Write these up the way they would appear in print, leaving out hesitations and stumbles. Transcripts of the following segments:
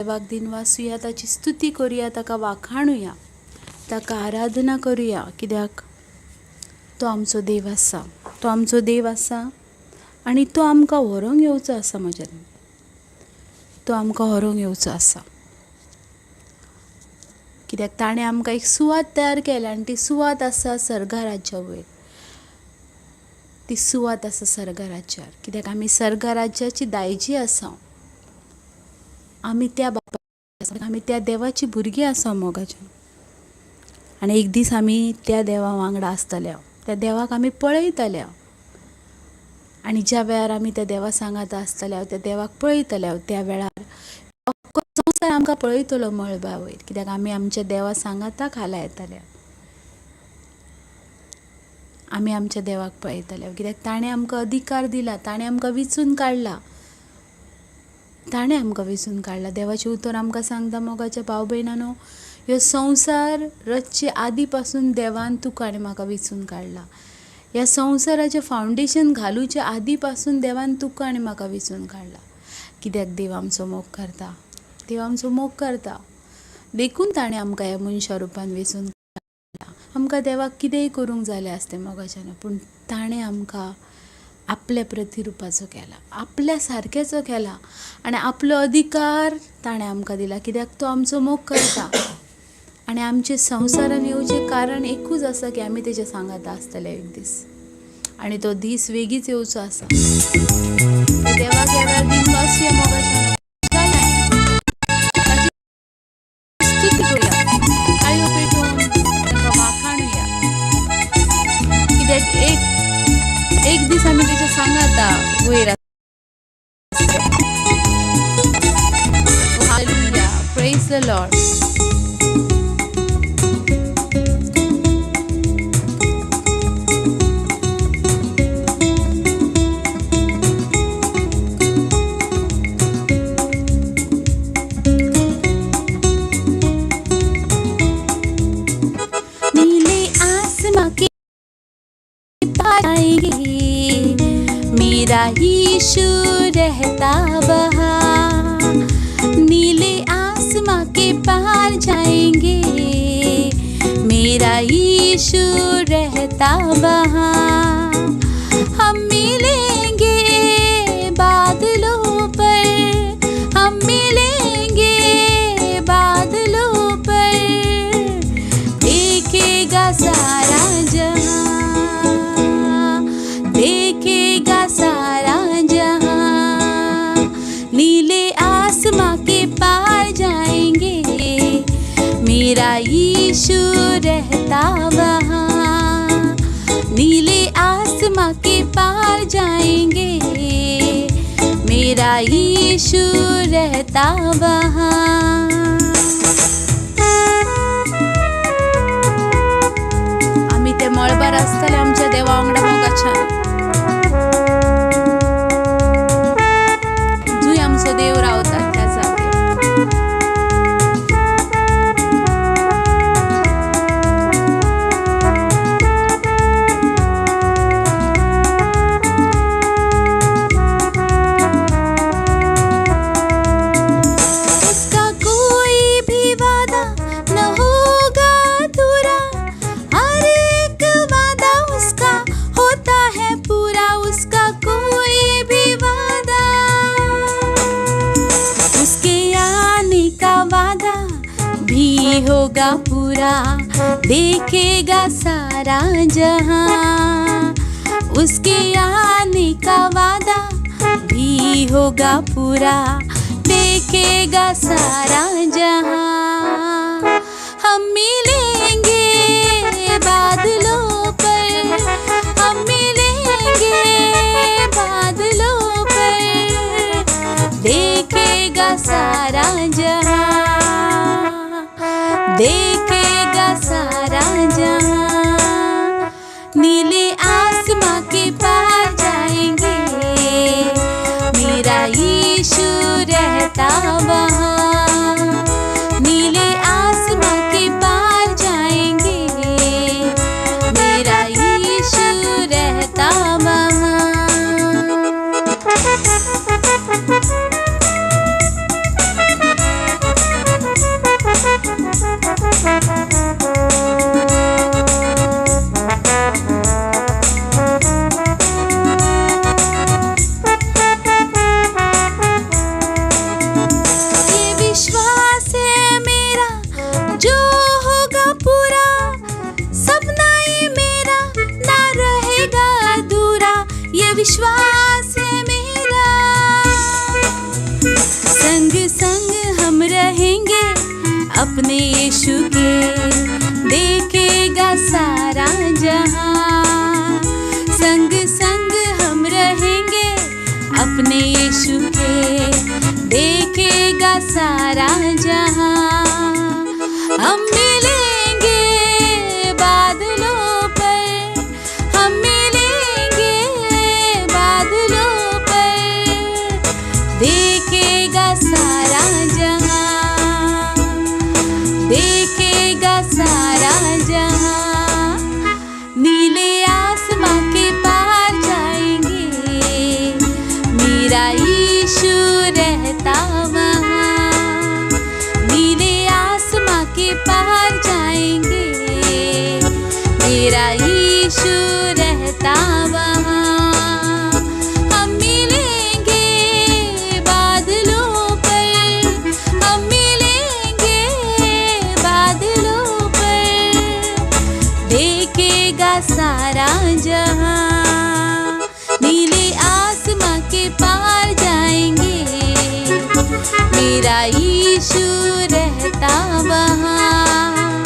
देवाक दिनवासुया, ताची स्तुती करुया, ताका वाखाणुया, ताका आराधना करुया. कित्याक तो आमचो देव आसा, तो आमचो देव आसा आनी तो आमकां व्हरोंक येवचो आसा. म्हज्या तो आमकां व्हरोंक येवचो आसा, कित्याक ताणें आमकां एक सुवात तयार केल्या आनी ती सुवात आसा सर्गा राज्या वयर. ती सुवात आसा सर्गा राज्यार, कित्याक आमी सर्गा राज्याची दायजी आसा. आमी त्या बापा, आमी त्या देवाची भुरगीं आसा मोगाच्या. आनी एक दीस आमी त्या देवा वांगडा आसतले, त्या देवाक आमी पळयतले. आनी ज्या वेळार आमी त्या देवा सांगात आसतले, त्या देवाक पळयतले, त्या वेळार अख्खो संवसार आमकां पळयतलो मळबा वयर, कित्याक आमी आमच्या देवा सांगाता खाला येतले. आमी आमच्या देवाक पळयतले, कित्याक ताणें आमकां अधिकार दिला, ताणें आमकां विचून काडला, ताणें आमकां विचून काडला. देवाचें उतर आमकां सांगता मोगाच्या भाव भयणांनो, ह्यो संवसार रचचे आदी पासून देवान तुका आनी म्हाका विचून काडला. ह्या संवसाराचें फावंडेशन घालुचे आदी पासून देवान तुका आनी म्हाका विचून काडला, कित्याक देव आमचो मोग करता, देव आमचो मोग करता. देखून ताणें आमकां ह्या मनशा रुपान वेंचून काडला. आमकां देवाक कितेंय करूंक जालें आसतें मोगाच्यान, पूण ताणें आमकां आपल्या प्रतिरुपाचो केला, आपल्या सारक्याचो केला आनी आपलो अधिकार ताणें आमकां दिला, कित्याक तो आमचो मोग करता. आनी आमचे संवसारान येवचें कारण एकूच आसा की आमी तेच्या सांगाता आसतले एक दीस, आनी तो दीस वेगीच येवचो आसा. देवाक ह्या वेळार दिनवासुया मोगाच्यान, ताची स्तुती करुया, ताळयो पेटोवन ताका वाखाणुया, कित्याक एक दीस आमी तेच्या सांगाता वयर आसतले. Hallelujah, praise the Lord. नीले आसमां के पार आएंगे, मेरा यीशु रहता वहाँ. नीले आसमां के पार जाएंगे, मेरा यीशु रहता वहाँ. हम मिलेंगे बादलों पर, हम मिलेंगे बादलों पर, देखेगा सारा जहां, देखेगा सारा जहां. नीले आसमां के पार जाएंगे, मेरा यीशु रहता वहाँ. नीले आसमां के पार जाएंगे, मेरा यीशु रहता वहाँ. आमी ते मळबार आसतले आमच्या देवा वांगडा मोगाच्या, जुंय आमचो देव रावता त्या जाग्यार. उसका कोई भी वादा न होगा अधूरा, हर एक वादा उसका होता है पूरा. उसका कोई भी वादा, उसके आने का वादा भी होगा पूरा, देखेगा सारा जहां. उसके आने का वादा भी होगा पूरा, देखेगा सारा जहां. हम मिलेंगे बादलों पर, हम मिलेंगे बादलों पर, देखेगा सारा जहां, देखेगा सारा जहां. नीले आसमां के पार जाएंगे, मेरा यीशु रहता वहाँ. नीले आसमां के पार जाएंगे, मेरा यीशु रहता वहाँ. अपने यीशु के, देखेगा सारा जहां। संग संग हम रहेंगे अपने यीशु के, देखेगा सारा जहां। हम मिलेंगे बादलों पर, हम मिलेंगे बादलों पर, देखेगा सारा जहां, देखेगा सारा जहां। नीले आसमां के पार जाएंगे, मेरा यीशु रहता वहाँ। नीले आसमां के पार जाएंगे, मेरा यीशु रहता वहाँ। हम मिलेंगे बादलों पर, हम मिलेंगे बादलों पर, देखेगा सारा जहां। नीले आसमां के पार जाएंगे, मेरा यीशु रहता वहाँ।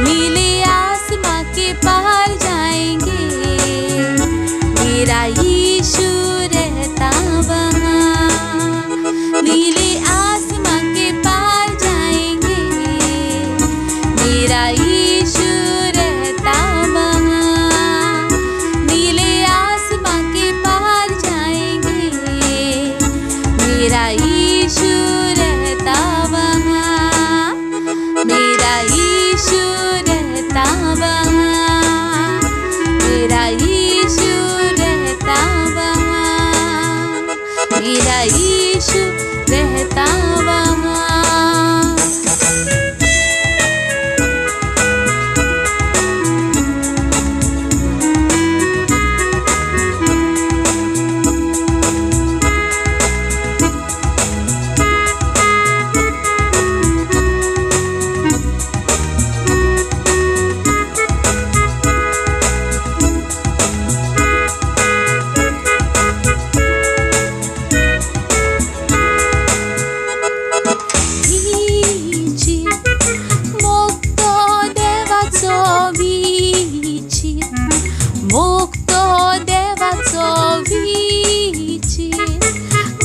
नीले आसमां के पार जाएंगे, मेरा यीशु रहता वहाँ। नीले आसमां के पार जाएंगे, मेरा यीशु रहता वहाँ। नीले आसमां के पार जाएंगे, मेरा यीशु रहता वहाँ। मेरा यीशु रहता वहाँ, मेरा यीशु रहता वहाँ, मेरा यीशु रहता वहाँ। वीची मोगतो देवाचो वीची, मोगतो देवाचो वीची,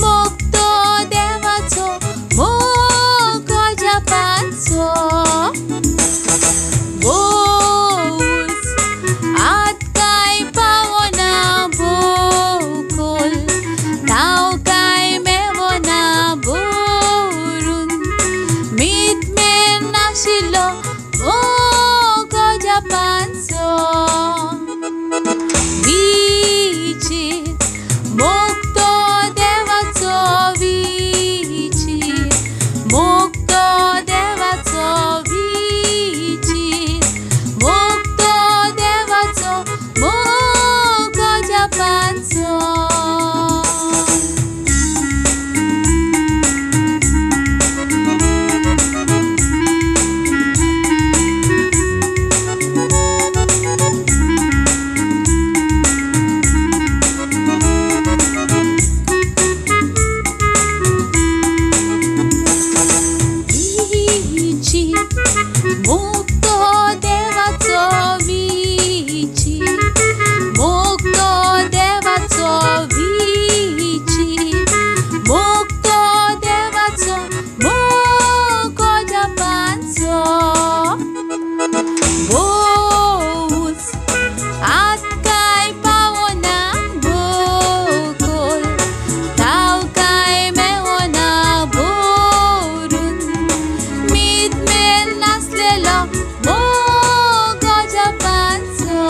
मोगतो देवाचो मोग अजापाचो। बोस आत काय पावना बोकोल, ताव काय मेवना बोरून, मीत मेर नाशिल्लो मोग अजापाचो। वीची मोगतो देवाचो वीची, मोगतो देवाचो वीची, मोगतो देवाचो मोग अजापाचो। वीची मोगतो देवाचो वीची, मोगतो देवाचो वीची, मोगतो देवाचो मोग अजापाचो। बोस आत काय पावना बोकोल, ताव काय मेवना बोरून, मीत मेर नासलेलो मोग अजापाचो।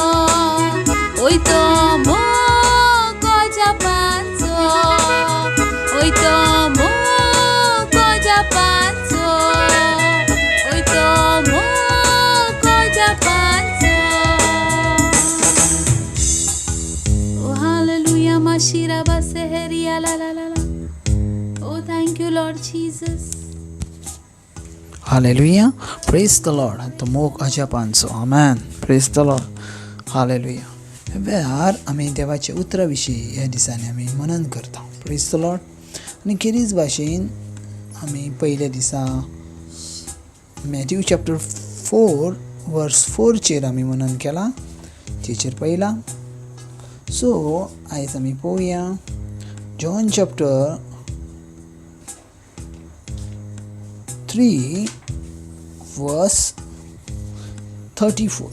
ओय तो मोग अजापाचो, ओय तो मोग अजापाचो, ओय तो मोग अजापाचो। Oh hallelujah, mashira baseheria la la la la. Oh thank you Lord Jesus. Hallelujah, praise the Lord. तो मोग अजापांचो. आमेन, प्रेज the Lord, hallelujah. वेळार आमी देवाच्या उतरा विशीं ह्या दिसांनी आमी मनन करता. Praise the Lord. आनी खेरीज भाशेन आमी पयल्या दिसा मॅथ्यू चॅप्टर 4 वर्स 4 आमी मनन केला, तेचेर पळयला. सो आयज आमी पळोवया जॉन चॅप्टर 3 वर्स 34,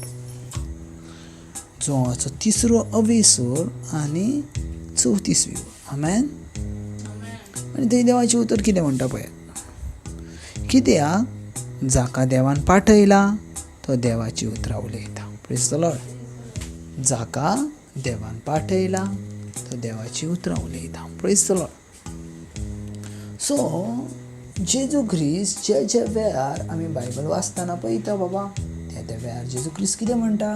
जोवाचो तिसरो अवेसर आनी 34वी. आमेन. आनी थंय देवाचें उतर कितें म्हणटा पळयात. कित्याक जाका देवान पाठयला तो देवाची उतरां उलयता. Praise the Lord. जाका देवान पाठयला तो देवाची उतरां उलयता. Praise the Lord. सो जेजू क्रिस्त ज्या ज्या वेळार आमी बायबल वाचतना पळयता बाबा, त्या त्या वेळार जेजू क्रिस्त कितें म्हणटा,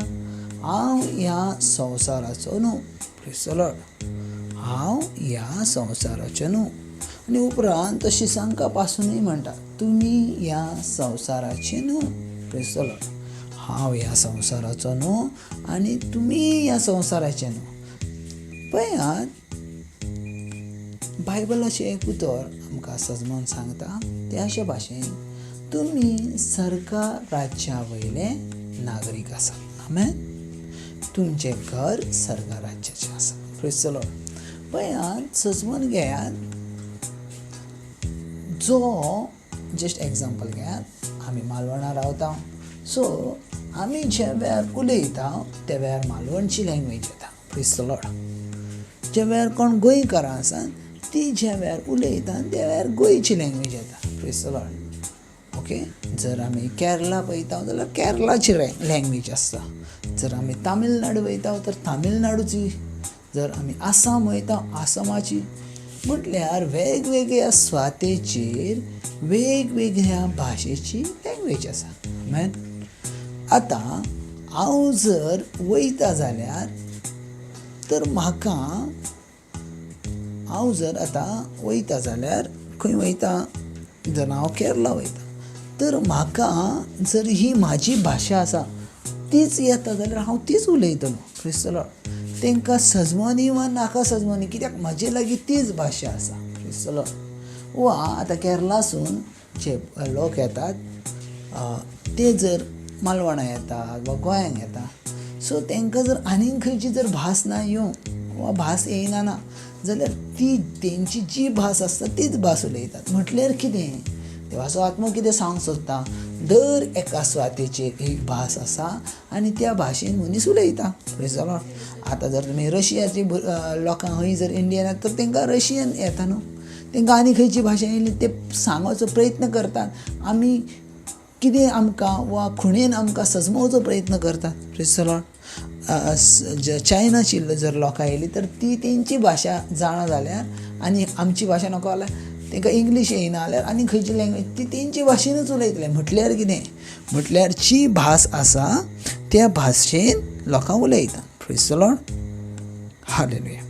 हांव ह्या संवसाराचो न्हू. Praise the Lord. हांव ह्या संवसाराचो न्हू. आनी उपरांत तो शिसांका पासुनूय म्हणटा, तुमी ह्या संवसाराचे न्हू. Praise the Lord. हांव ह्या संवसाराचो न्हू आनी तुमी ह्या संवसाराचे न्हू. पळयात, बायबलाचें एक उतर आमकां सजमन सांगता ते अशे भाशेन, तुमी सरकार राज्या वयले नागरीक आसात. आमेन. तुमचें घर सरकार राज्याचें आसा. Praise the Lord. पळयात, सजमन घेयात, जो जस्ट एग्जाम्पल घेयात, आमी मालवणा रावता. सो आमी ज्या वेळार उलयता त्या वेळार मालवणची लँग्वेज येता. Praise the Lord. ज्या वेळार कोण गोंयकारां आसा ती ज्या वेळार उलयता त्या वेळार गोंयची लँग्वेज येता. Praise the Lord. Okay, जर आमी केरला पळयता जाल्यार केरलाची लँग्वेज आसता. जर आमी तामिळनाडू वयता तर तामिळनाडूची, जर आमी आसाम वयता आसामाची. म्हटल्यार वेगवेगळ्या स्वातेचेर वेगवेगळ्या भाशेची लँग्वेज आसा. आमेन. आतां हांव जर वयता जाल्यार तर म्हाका, हांव जर आतां वयता जाल्यार खंय वयता, जर हांव केरला वयता तर म्हाका जर ही म्हाजी भाशा आसा तीच येता जाल्यार हांव तीच उलयतलो. Praise the Lord. तांकां सजमनी वा नाका सजमनी, कित्याक म्हजे लागीं तीच भाशा आसा. Praise the Lord. वा आतां केरलासून जे लोक येतात ते जर मालवणा येतात वा गोंयांक येता, सो तांकां जर आनीक खंयची जर भास ना येवंक वा भास येयना ना जाल्यार ती तेंची जी भास आसता तीच भास उलयतात. म्हटल्यार कितें, देवाचो आत्मो कितें सांगूंक सोदता, दर एका सुवातेचेर एक भास आसा आनी त्या भाशेन मनीस उलयता. Praise the Lord. आतां जर तुमी रशियाची लोकांक हय जर इंडियन येता तर तांकां रशियन येता न्हू, तांकां आनी खंयची भाशा येयली ते सांगपाचो प्रयत्न करतात. आमी कितें आमकां वा खुणेन आमकां सजमोवचो प्रयत्न करतात. Praise the Lord. चायनाची जर लोकां येयली तर ती तेंची भाशा जाणा जाल्यार आनी आमची भाशा नको जाल्यार तांकां इंग्लीश येयना जाल्यार आनी खंयची लँग्वेज ती तेंची भाशेनूच उलयतले. म्हटल्यार कितें, म्हटल्यार जी भास आसा त्या भाशेन लोकां उलयतात. Praise the Lord. Hallelujah.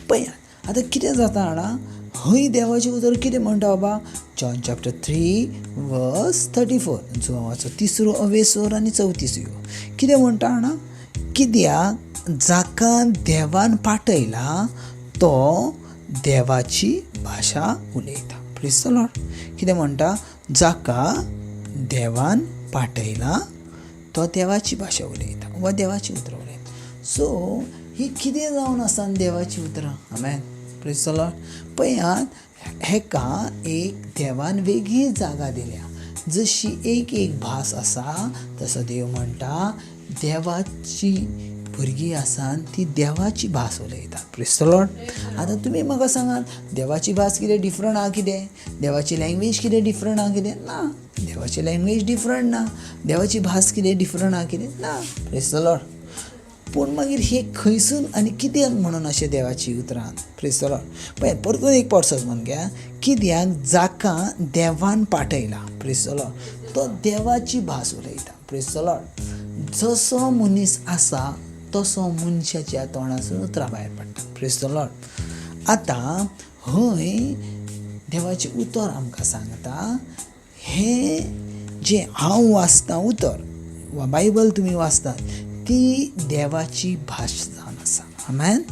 पळयात आतां कितें जाता जाणा, हय देवाचें उतर कितें म्हणटा बाबा, जॉन चॅप्टर 3 वर्स 34, जोवाचो तिसरो अवेसर आनी 34व्यो कितें म्हणटा जाणा, कित्याक जाका देवान पाठयला तो देवाची भाशा उलयता. Praise the Lord. कितें म्हणटा, जाका देवान पाठयला तो देवाची भाशा उलयता वा देवाची उतरां उलयता. सो ही कितें जावन आसा देवाची उतरां. आमेन. Praise the Lord. पळयात, हेका एक देवान वेगळी जागा दिल्या. जशी एक एक भास आसा तसो देव म्हणटा देवाची भुरगीं आसा ती देवाची भास उलयतात. Praise the Lord. आतां तुमी म्हाका सांगात, देवाची भास कितें डिफरंट आहा कितें, देवाची लँग्वेज कितें डिफरंट आहा कितें? ना, देवाची लँग्वेज डिफरंट ना, देवाची भास कितें डिफरंट आहा कितें? ना. Praise the Lord. पूण मागीर हे खंयसून आनी कितें म्हणून अशें देवाची उतरां. Praise the Lord. पळय परतून एक पावट सजमन घ्या, कित्याक जाका देवान पाठयला. Praise the Lord. तो देवाची भास उलयता. Praise the Lord. जसो मनीस आसा तसो मनशाच्या तोंडासून उतरां भायर पडटा. Praise the Lord. आतां हय देवाचें उतर आमकां सांगता, हें जें हांव वाचतां उतर वा बायबल तुमी वाचतात ती देवाची भास जावन आसा. आमेन.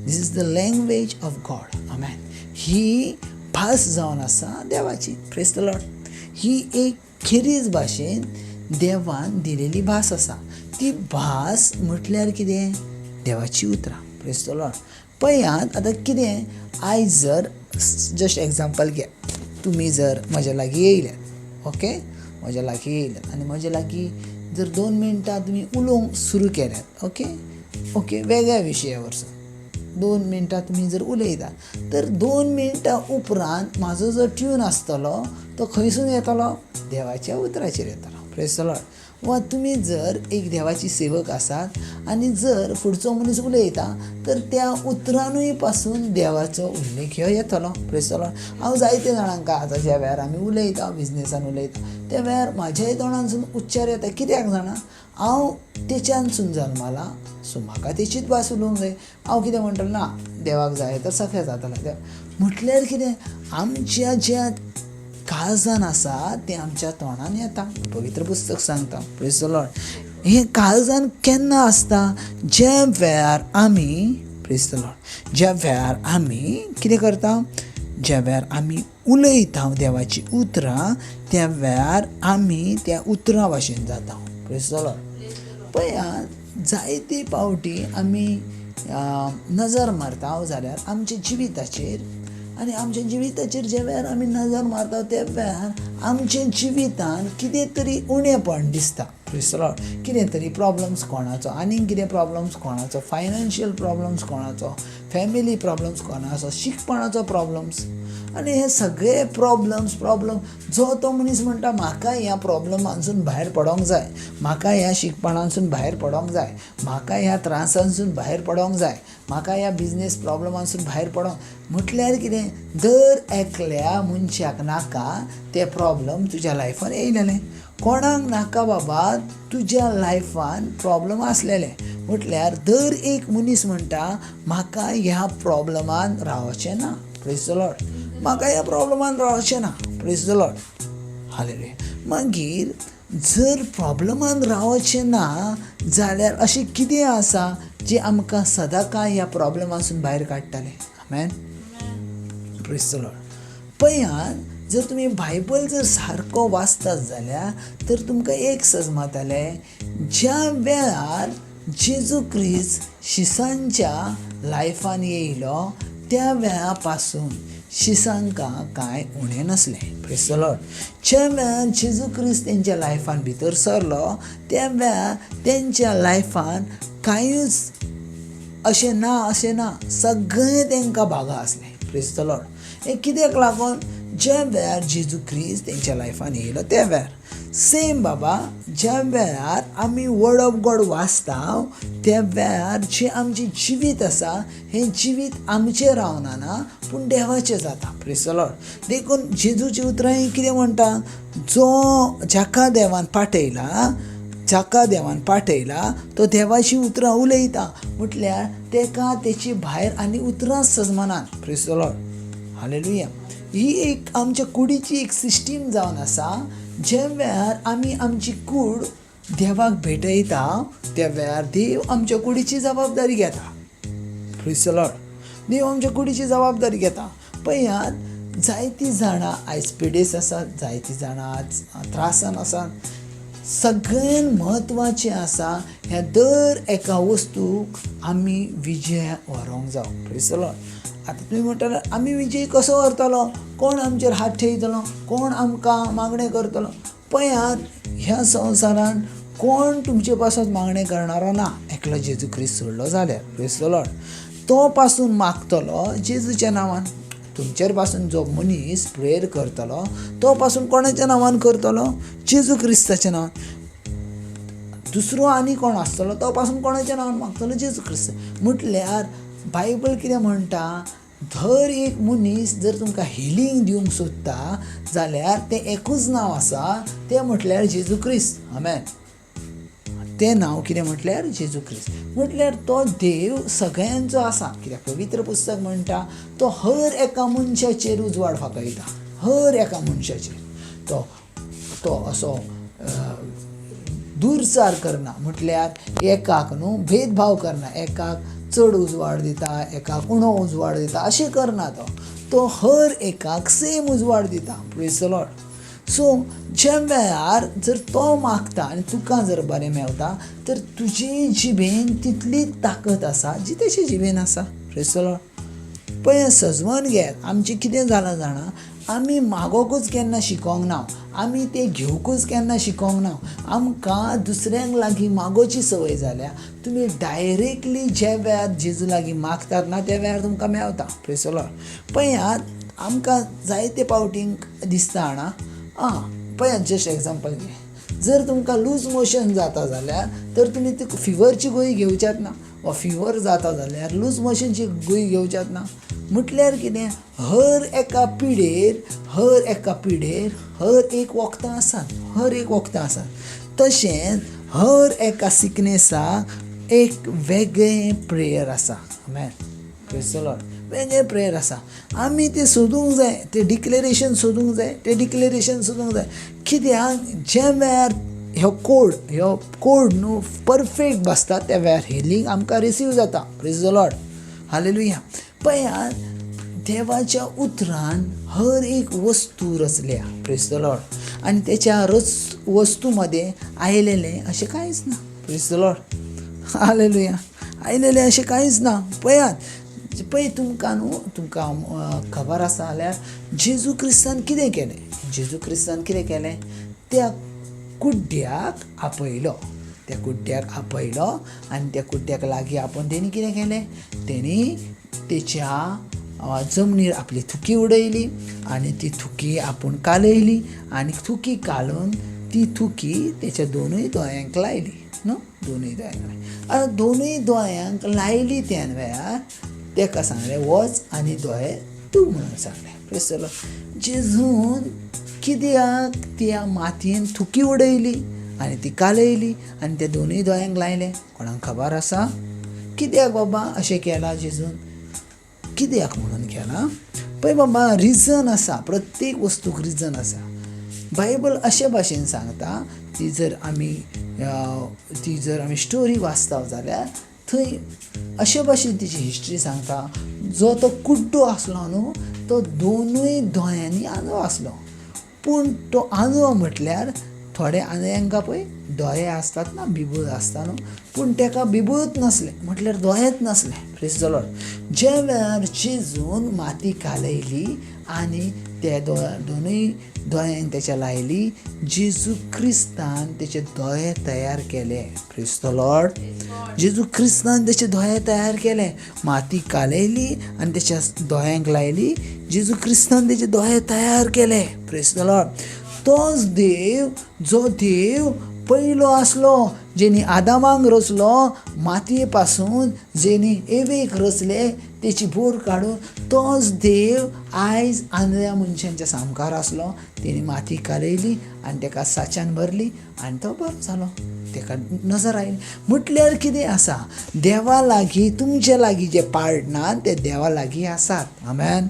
This is the language of God. आमेन. ही भास जावन आसा देवाची. Praise the Lord. ही एक खेरीज भाशेन देवान दिलेली भास आसा. ती भास म्हटल्यार कितें? देवाची उतरां. Praise the Lord. पळयात आतां कितें, आयज जर जस्ट एग्जाम्पल घे, तुमी जर म्हज्या लागीं येयल्यात, ओके, म्हज्या लागीं येयल्यात आनी म्हज्या लागीं जर 2 मिनटां तुमी उलोवंक सुरू केल्यात, ओके ओके, वेगळ्या विशया वरसून 2 मिनटां तुमी जर उलयता तर 2 मिनटां उपरांत म्हाजो जो ट्यून आसतलो तो खंयसून येतलो? देवाच्या उतराचेर येतलो. Praise the Lord. वा तुमी जर एक देवाची सेवक आसात आनी जर फुडचो मनीस उलयता तर त्या उतरानूय पासून देवाचो उल्लेख ह्यो येतलो. Praise the Lord. हांव जायते जाणांक आतां ज्या वेळार आमी उलयता, बिजनेसान उलयता, त्या वेळार म्हाज्याय तोंडानसून उच्चार येता. कित्याक जाणा? हांव तेच्यानसून जल्माला, सो म्हाका तेचीच भास उलोवंक जाय. हांव कितें म्हणटलो? ना, देवाक जाय तर सगळें जातलें. देव म्हटल्यार कितें, आमच्या ज्या काळजान आसा तें आमच्या तोंडान येता. पवित्र पुस्तक सांगता. Praise the Lord. हें काळजान केन्ना आसता? ज्या वेळार आमी, प्रेज the Lord, ज्या वेळार आमी कितें करता, ज्या वेळार आमी उलयता देवाची उतरां, त्या वेळार आमी त्या उतरां भाशेन जाता. Praise the Lord. पळयात, जायते पावटी आमी नजर मारता जाल्यार आमच्या जिविताचेर, आनी आमच्या जिविताचेर ज्या वेळार आमी नजर मारता त्या वेळार आमच्या जिवितान कितें तरी उणेपण दिसता. Praise the Lord. कितें तरी प्रॉब्लम्स कोणाचो, आनीक कितें प्रॉब्लम्स कोणाचो, फायनान्शियल प्रॉब्लम्स कोणाचो, फॅमिली प्रॉब्लम्स कोणाचो, शिकपणाचो प्रॉब्लम्स, आनी हे सगळे प्रॉब्लम्स जो तो मनीस म्हणटा म्हाका ह्या प्रॉब्लमांसून भायर पडोंक जाय, म्हाका ह्या शिकपणांसून भायर पडोंक जाय, म्हाका ह्या त्रासांसून भायर पडोंक जाय, म्हाका ह्या बिजनेस प्रॉब्लमांसून भायर पडोंक. म्हटल्यार कितें, दर एकल्या मनशाक नाका ते प्रॉब्लम तुज्या लायफान येयलेले. कोणाक नाका बाबा तुज्या लायफान प्रॉब्लम आसलेले. म्हटल्यार दर एक मनीस म्हणटा म्हाका ह्या प्रॉब्लमान रावचें ना. Praise the Lord. म्हाका ह्या प्रॉब्लमान रावचें ना. Praise the Lord. Hallelujah. मागीर जर प्रॉब्लमान रावचें ना जाल्यार अशें कितें आसा जें आमकां सदांकाळ ह्या प्रॉब्लमासून भायर काडटलें? आमेन. Praise the Lord. पळयात, जर तुमी बायबल जर सारको वाचतात जाल्यार तर तुमकां एक सजमातलें, ज्या वेळार जेजू क्रिस्त शिसांच्या लायफान येयलो त्या वेळा पासून शिसांकां कांय उणें नासलें. Praise the Lord. ज्या वेळार जेजू क्रिस्त तेंच्या लायफान भितर सरलो त्या वेळार तेंच्या लायफान कांयूच अशें ना, अशें ना, सगळें तेंकां भागा आसलें. Praise the Lord. हें कित्याक लागून? ज्या वेळार जेजू क्रिस्त तेंच्या लायफान येयलो त्या वेळार. सेम बाबा, ज्या वेळार आमी वर्ड ऑफ गॉड वाचता त्या वेळार जें आमचें जिवीत आसा हें जिवीत आमचें रावना ना, पूण देवाचें जाता. Praise the Lord. देखून जेजूची उतरां ही कितें म्हणटा, जो जाका देवान पाठयला, जाका देवान पाठयला तो देवाची उतरां उलयता. म्हटल्यार तेका तेची भायर आनी उतरां सजमानात. Praise the Lord. Hallelujah. ही एक आमच्या कुडीची एक सिस्टीम जावन आसा. ज्या वेळार आमी आमची कूड देवाक भेटयता त्या वेळार देव आमच्या कुडीची जबाबदारी घेता. Praise the Lord. देव आमच्या कुडीची जबाबदारी घेता. पळयात, जायतीं जाणां आयज पिडेस्त आसात, जायतीं जाणां आज त्रासान आसात. सगळ्यान म्हत्वाचें आसा ह्या दर एका वस्तूक आमी विजय व्हरूंक जावं. Praise the Lord. आतां तुमी म्हणटले आमी विजय कसो व्हरतलो, कोण आमचेर हात ठेयतलो, कोण आमकां मागणें करतलो? पळयात, ह्या संवसारान कोण तुमचे पासत मागणें करणारो ना, एकलो जेजू क्रिस्त सोडलो जाल्यार. Praise the Lord. तो पासून मागतलो जेजूच्या नांवान. तुमचेर पासून जो मनीस प्रेयर करतलो तो पासून कोणाच्या नांवान करतलो? जेजू क्रिस्ताच्या नांवान. दुसरो आनी कोण आसतलो तो पासून कोणाच्या नांवान मागतलो? जेजू क्रिस्त. म्हटल्यार बायबल कितें म्हणटा, दर एक मनीस जर तुमकां हिलींग दिवंक सोदता जाल्यार तें एकूच नांव आसा, तें म्हटल्यार जेजू क्रिस्त. आमेन. तें नांव कितें म्हटल्यार जेजू क्रिस्त. म्हटल्यार तो देव सगळ्यांचो आसा. कित्याक पवित्र पुस्तक म्हणटा तो हर एका मनशाचेर उजवाड फांकयता, हर एका मनशाचेर. तो तो असो दुर्चार करना, म्हटल्यार एकाक न्हू भेदभाव करना, एकाक चड उजवाड दिता एकाक उणो उजवाड दिता अशें करना. तो तो हर एकाक सेम उजवाड दिता. Praise the Lord. सो ज्या वेळार जर तो मागता आनी तुका जर बरें मेवता तर तुजी जिबेन तितली ताकत आसा जी तेची जिबेन आसा. Praise the Lord. पळय सजवण घेत आमचें कितें जालां जाणा, आमी मागोकूच केन्ना शिकोंक ना, आमी ते घेवकूच केन्ना शिकोंक ना. आमकां दुसऱ्यांक लागीं मागोवची संवय जाल्या. तुमी डायरेक्टली ज्या वेळार जेजू लागीं मागतात ना त्या वेळार तुमकां मेवता. Praise the Lord. पळयात आमकां जायते पावटींक दिसता जाणा, आं पळयात जस्ट एग्जाम्पल घे, जर तुमकां लूज मोशन जाता जाल्यार तर तुमी ती फिवरची गुळी घेवच्यात ना, वा फिवर जाता जाल्यार लूज मोशनची गुळी घेवच्यात ना. म्हटल्यार कितें, हर एका पिडेर हर एका पिडेर हर एक वखदां आसात, हर एक वखदां आसात. तशेंच हर एका सिकनेसाक एक वेगळें प्रेयर आसा. आमेन. Praise the Lord. वेगळें प्रेयर आसा. आमी तें सोदूंक जाय, तें डिक्लेरेशन सोदूंक जाय, तें डिक्लेरेशन सोदूंक जाय. कित्याक ज्या वेळार ह्यो कोड न्हू परफेक्ट बसता त्या वेळार हिलींग आमकां रिसीव जाता. Praise the Lord. Hallelujah. पळयात देवाच्या उतरान हर एक वस्तू रचल्या. Praise the Lord. आनी तेच्या वस्तू मदें आयलेलें अशें कांयच ना. Praise the Lord. Hallelujah. आयलेलें अशें कांयच ना. पळयात पळय तुमकां न्हू, तुमकां खबर आसा जाल्यार जेजू क्रिस्तान कितें केलें, जेजू क्रिस्तान कितें केलें, त्या कुड्ड्याक आपयलो, त्या कुड्ड्याक आपयलो आनी त्या कुड्ड्याक लागीं आपोवन तेणी कितें केलें, तेणी तेच्या जमनीर आपली थुकी उडयली आनी ती थुकी आपूण कालयली आनी थुकी कालोवन ती थुकी तेच्या दोनूय दोळ्यांक लायली न्हू, दोनूय दोळ्यांक लायली. आतां दोनूय दोळ्यांक लायली त्या वेळार तेका सांगलें वच आनी दोळे तूं म्हणून सांगलें. Praise the Lord. जेजून कित्याक त्या मातयेन थुकी उडयली आनी ती कालयली आनी त्या दोनूय दोळ्यांक लायले, कोणाक खबर आसा कित्याक बाबा अशें केलां जेजून, कित्याक म्हणून केलां? पळय बाबा रिजन आसा, प्रत्येक वस्तूक रिजन आसा. बायबल अशे भाशेन सांगता, ती जर आमी स्टोरी वाचता जाल्यार थंय अशे भाशेन तिची हिस्ट्री सांगता, जो तो कुड्डो आसलो न्हू तो दोनूय दोळ्यांनी आंधळो आसलो. पूण तो आंधळो म्हटल्यार थोडे आंधळ्यांका पळय दोळे आसतात ना, बिबूळ आसता न्हू, पूण तेका बिबूळच नासलें, म्हटल्यार दोळेच नासले. Praise the Lord. ज्या वेळार जेजून माती कालयली आनी ते दोनूय दोळ्यांक तेच्या लायली, जेजू क्रिस्तान तेचे दोळे तयार केले. Praise the Lord. जेजू क्रिस्तान तेचे दोळे तयार केले, माती कालयली आनी तेच्या दोळ्यांक लायली, जेजू क्रिस्तान तेचे दोळे तयार केले. Praise the Lord. तोच देव जो देव पयलो आसलो, जेणी आदामाक रचलो मातये पासून, जेणी एवेक रचले तेची बोर काडून, तोच देव आयज आंधळ्या मनशांच्या सामकार आसलो. तेणी माती कालयली आनी तेका साच्यान भरली आनी तो बरो जालो, तेका नजर आयली. म्हटल्यार कितें आसा, देवा लागीं तुमचे लागीं जे पार्ट ना ते देवा लागीं आसात. आमेन.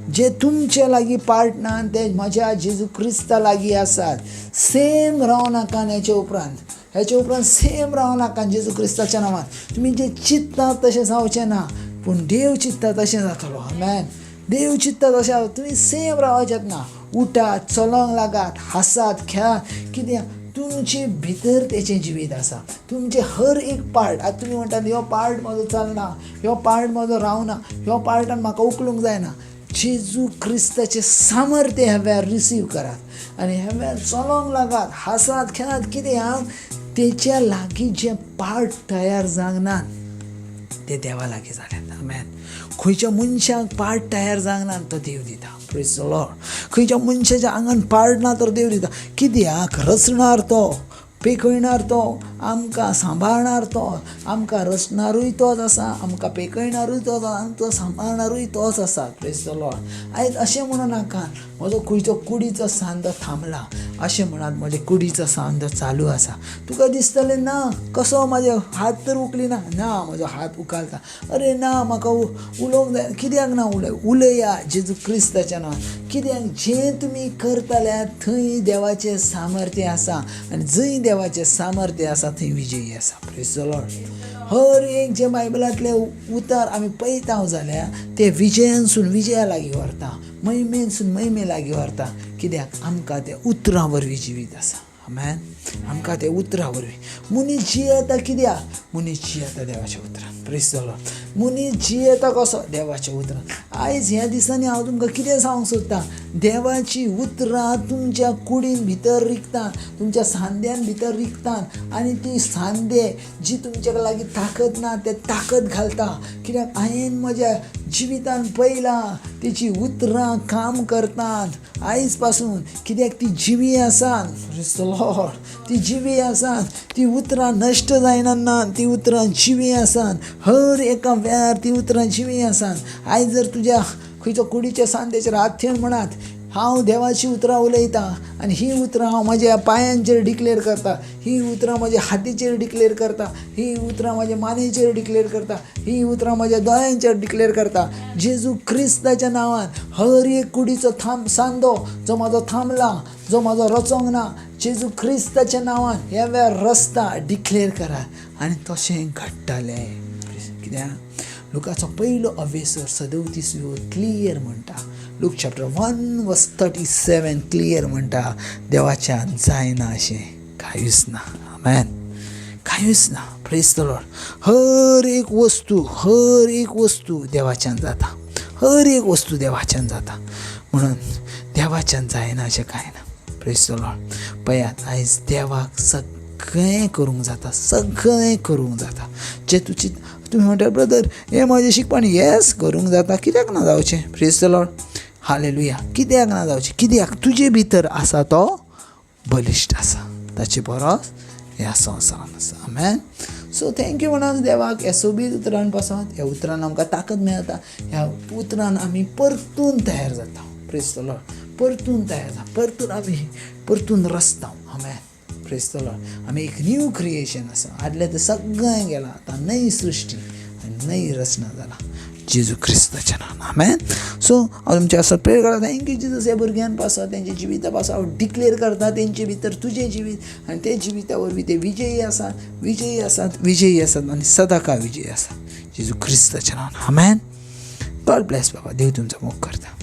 जे तुमचे लागीं पार्ट ना ते म्हज्या जेजू क्रिस्ता लागीं आसात. सेम राव नाका हेचे उपरांत, हेचे उपरांत सेम राव नाका जेजू क्रिस्ताच्या नांवान. तुमी जे चिंतता तशें जावचें ना, पूण देव चिंतता तशें जातलो. आमेन. देव चिंतता तशें, तुमी सेम रावचेत ना. उठात, चलोंक लागात, हासात, खेळात, कित्याक तुमचे भितर तेचें जिवीत आसा. तुमचें हर एक पार्ट, आतां तुमी म्हणटात ह्यो पार्ट म्हजो चलना, ह्यो पार्ट म्हजो रावना, ह्यो पार्टान म्हाका उखलूंक जायना. जेजू क्रिस्ताचें सामर्थ्य ह्या वेळार रिसीव करात आनी ह्या वेळार चलोंक लागात, हासात, खेळात. कित्याक तेच्या लागीं जे पार्ट तयार जावंक ना ते देवा लागीं जाल्यात. आमेन. खंयच्या मनशाक पार्ट तयार जावंक ना तो देव दिता. Praise the Lord. खंयच्या मनशाच्या आंगान पार्ट ना तर देव दिता. कित्याक रचणार तो, पेखयणार तो, आमकां सांबाळणार तो, आमकां रचणारूय तोच आसा, आमकां पेखयणारूय तोच आसा, आमकां सांबाळणारूय तोच आसा. Praise the Lord. आयज अशें म्हणू नाका म्हजो खंयचो कुडीचो सांदो थांबला, अशें म्हणात म्हजे कुडीचो सांदो चालू आसा. तुका दिसतलें ना कसो म्हजे हात तर उखलिना, ना म्हजो हात उखालता, अरे ना म्हाका उलोवंक जाय, कित्याक ना उलय, उलया जेजू क्रिस्ताच्या नांवान. कित्याक जें तुमी करतल्या थंय देवाचें सामर्थ्य आसा आनी जंय देवाचें सामर्थ्य आसा थंय विजयी आसा. Praise the Lord. हर एक जे बायबलांतले उतर आमी पळयता जाल्यार ते विजयानसून विजया लागीं व्हरता, महिमेनसून महिमे लागीं व्हरता. कित्याक आमकां त्या उतरां वरवीं जिवीत आसा. आमेन. आमकां त्या उतरां वरवीं मनीस जियेता. कित्याक मनीस जियेता? देवाच्या उतरान. प्रेज the Lord. मनीस जियेता कसो? देवाच्या उतरान. आयज ह्या दिसांनी हांव तुमकां कितें सांगूंक सोदतां, देवाची उतरां तुमच्या कुडीन भितर रिगता, तुमच्या सांद्यान भितर रिगता आनी ती सांदे जी तुमच्या लागीं ताकद ना ते ताकद घालता. कित्याक हांवें म्हज्या जिवितान पळयलां तेची उतरां काम करतात आयज पासून. कित्याक ती जिवी आसात. प्रेज the Lord. ती जिवी आसात, ती उतरां नश्ट जायना ना, ती उतरां जिवी आसात. हर एका वेळार ती उतरां जिवी आसात. आयज जर तुज्या खंयचो कुडीच्या सांद्याचेर हात थेवन म्हणात, हांव देवाची उतरां उलयतां आनी ही उतरां हांव म्हज्या पांयांचेर डिक्लेर करता, ही उतरां म्हज्या हातीचेर डिक्लेर करता, ही उतरां म्हज्या मानेचेर डिक्लेर करता, ही उतरां म्हज्या दोळ्यांचेर डिक्लेर करता, जेजू क्रिस्ताच्या नांवान हर एक कुडीचो सांदो जो म्हाजो थांबला, जो म्हाजो रचोंक ना, जेजू क्रिस्ताच्या नांवान ह्या वेळार रस्ता डिक्लेर करात. आनी तशें घडटलें. कित्याक लुकाचो पयलो अवेसर 37 क्लियर म्हणटा. लूक चॅप्टर 1 वर्स 37 क्लियर म्हणटा, देवाच्यान जायना अशें कांयूच ना. आमेन. कांयूच ना. प्रेज the Lord. हर एक वस्तू, हर एक वस्तू देवाच्यान जाता. हर एक वस्तू देवाच्यान जाता. म्हणून देवाच्यान जायना अशें कांय ना. प्रेज the Lord. पळयात, आयज देवाक सगळें करूंक जाता, सगळें करूंक जाता. जे तुजी तुमी म्हणटा, ब्रदर हें म्हजें शिकपण, येस करूंक जाता, कित्याक ना जावचें? Praise the Lord. Hallelujah. कित्याक ना जावचें? कित्याक तुजे भितर आसा तो बलिश्ट आसा, ताचे परस ह्या संवसारान आसा. आमेन. सो thank you म्हणून देवाक ह्या सोबीत उतरान पासत. ह्या उतरान आमकां ताकद मेळटा, ह्या उतरान आमी परतून तयार जाता. प्रेज the Lord. परतून तयार जाता, परतून आमी परतून रचता. आमेन. प्रेज the Lord. आमी एक न्यू क्रिएशन आसा. आदलें तें सगळें गेलां, आतां नवी सृश्टी आनी नवी रचना जाला जेजू क्रिस्ताच्या नांवान. आमेन. सो हांव तुमच्या आसा प्रेयर करता. Thank you Jesus. ह्या भुरग्यान पासत, तेंच्या जिविता पासत हांव डिक्लेर करता तेंचे भितर तुजें जिवीत आनी ते जिविता वरवीं ते विजयी आसात, विजयी आसात, विजयी आसात आनी सदांकाळ विजयी आसात जेजू क्रिस्ताच्या नांवान. आमेन. गॉड ब्लेस बाबा. देव तुमचो मोग करता.